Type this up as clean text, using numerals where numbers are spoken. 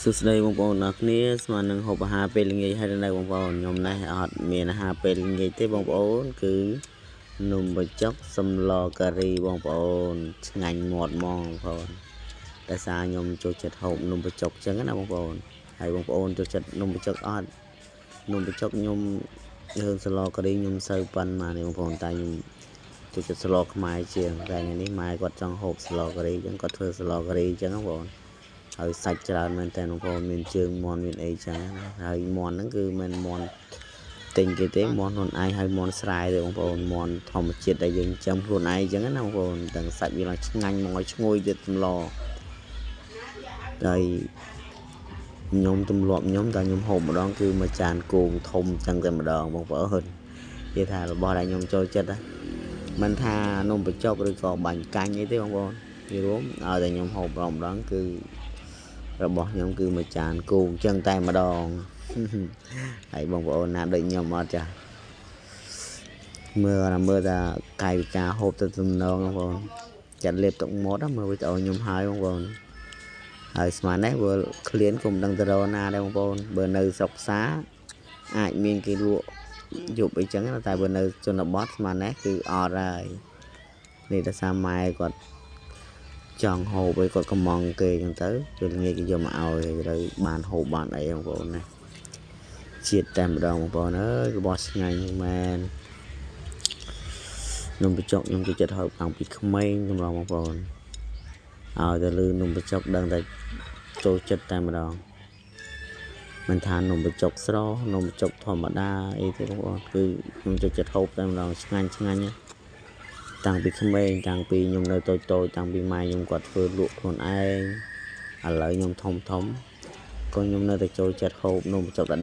សួស្តីបងប្អូនអរគ្នាស្មើនឹងហូបអាហារពេលល្ងាចហើយនៅបងប្អូនខ្ញុំនេះអត់មានអាហារពេលល្ងាចទេបងប្អូនគឺនំបញ្ចុកសម្លការីបងប្អូនឆ្ងាញ់មាត់ហ្មងបងប្អូនតែសារខ្ញុំចូលចិត្តហូបនំបញ្ចុកចឹងណាបងប្អូនហើយបងប្អូនចូលចិត្តនំបញ្ចុកអត់នំបញ្ចុកខ្ញុំរឿងសម្លការីខ្ញុំសូវប៉ិនមកនេះបងប្អូនតែខ្ញុំចូលចិត្តសម្លខ្មែរជាងតែថ្ងៃនេះម៉ែគាត់ចង់ហូបសម្លការីចឹងគាត់ធ្វើសម្លការីចឹងបងប្អូនហើយសាច់ច្រើនមែនតើបងប្អូនមានជើងមាន់មានអីចឹងហើយមាន់ហ្នឹងគឺមិនមាន់ទិញគេទេមាន់ខ្លួនឯងហើយមាន់ស្រែទេបងប្អូនមាន់ធម្មជាតិដែលយើងចិញ្ចឹមខ្លួនឯងចឹងណាបងប្អូនទាំងសាច់វាឡើងឆ្ងាញ់មកឲ្យឈ្ងុយទៀតសម្លហើយខ្ញុំទម្លាប់ខ្ញុំតែខ្ញុំហូបម្ដងគឺមួយចានគោងធំចឹងតែម្ដងបងប្អូននិយាយថារបស់ដែលខ្ញុំចូលចិត្តមិនថានំបញ្ចុកឬក៏បាញ់កាញ់អីទេបងប្អូននិយាយរួមឲ្យតែខ្ញុំហូបម្ដងគឺរបស់ខ្ញុំគឺមួយចានគោងចឹងតែម្ដងហើយបងប្អូនណាដូចខ្ញុំអត់ចាមើលមើលថាកាយវិការហូបទៅទំនងបងប្អូនចាត់លេបទឹកមាត់មើលវីដេអូខ្ញុំហើយបងប្អូនហើយស្មាននេះបើឃ្លានគុំដឹងទៅរកណាដែរបងប្អូនបើនៅស្រុកផ្សារអាចមានគេលក់យប់អីចឹងតែបើនៅជនបទស្មាននេះគឺអត់ហើយនេះដោយសារម៉ែគាត់ចង់ហូបអីគាត់កំងគេចឹងទៅពេលល្ងាចគេយកមកឲ្យត្រូវបានហូបបានអីបងប្អូនណាជាតិតែម្ដងបងប្អូនអើយរបស់ឆ្ងាញ់មែននំបញ្ចុកខ្ញុំចូលចិត្តហូបតាំងពីក្មេងសម្រាប់បងប្អូនឲ្យតែលឺនំបញ្ចុកដឹងតែចូលចិត្តតែម្ដងមិនថានំបញ្ចុកស្រស់នំបញ្ចុកធម្មតាអីទេបងប្អូនគឺខ្ញុំចូលចិត្តហូបតែម្ដងឆ្ងាញ់ឆ្ងាញ់តាំងពីក្មេងតាំងពីខ្ញុំនៅតូចតូចតាំងពីម៉ែខ្ញុំគាត់ធ្វើលក់ខ្លួនឯងឥឡូវខ្ញុំធំធំក៏ខ្ញុំនៅតែចូលចិត្តហូបនំបញ្ចុក